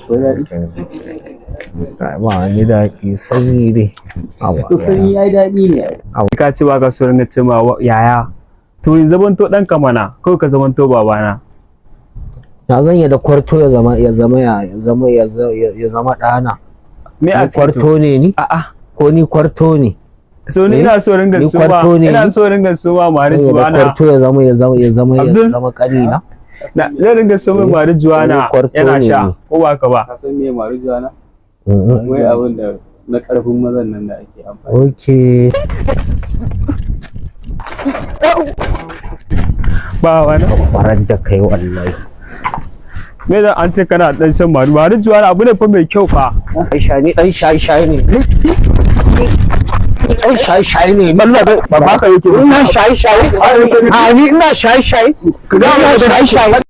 Ko daɗi? Ba wani daɗi, sanyi dai. Awa. To, sanyi ai daɗi ne ai. Ka ce ba ka so ringa ce ma yaya, to in zamanto ɗanka mana, kawai ka zamanto babana. Na zan da kwarto ya zama ya zama ɗana. Me a Ni kwarto ne ni? A'a. Ko ni kwarto ne? So ni Eh? ina so ringa Ni suma kwarto ne ina ni? so ringa suma Zan yadda marijuana. kwarto ya zama Abdul? ya zama ƙanina? Na zan ringa suma Eh? marijuana Ni kwarto yana ne sha ni. ko ba ka ba? Ka san me marijuana? Mhm. Wai abin da na ƙarfin mazan nan da ake amfani. Okay. Ba wani. Kwarar da kai wallahi. Me zan an ce kana dan shan marijuana abu ne fa mai kyau fa. Aisha, ni dan shaye-shaye ne. Ni dan shaye-shaye ne. Allah ba baka yake. Ina shaye-shaye. A ni ina shaye-shaye. Ina shaye-shaye.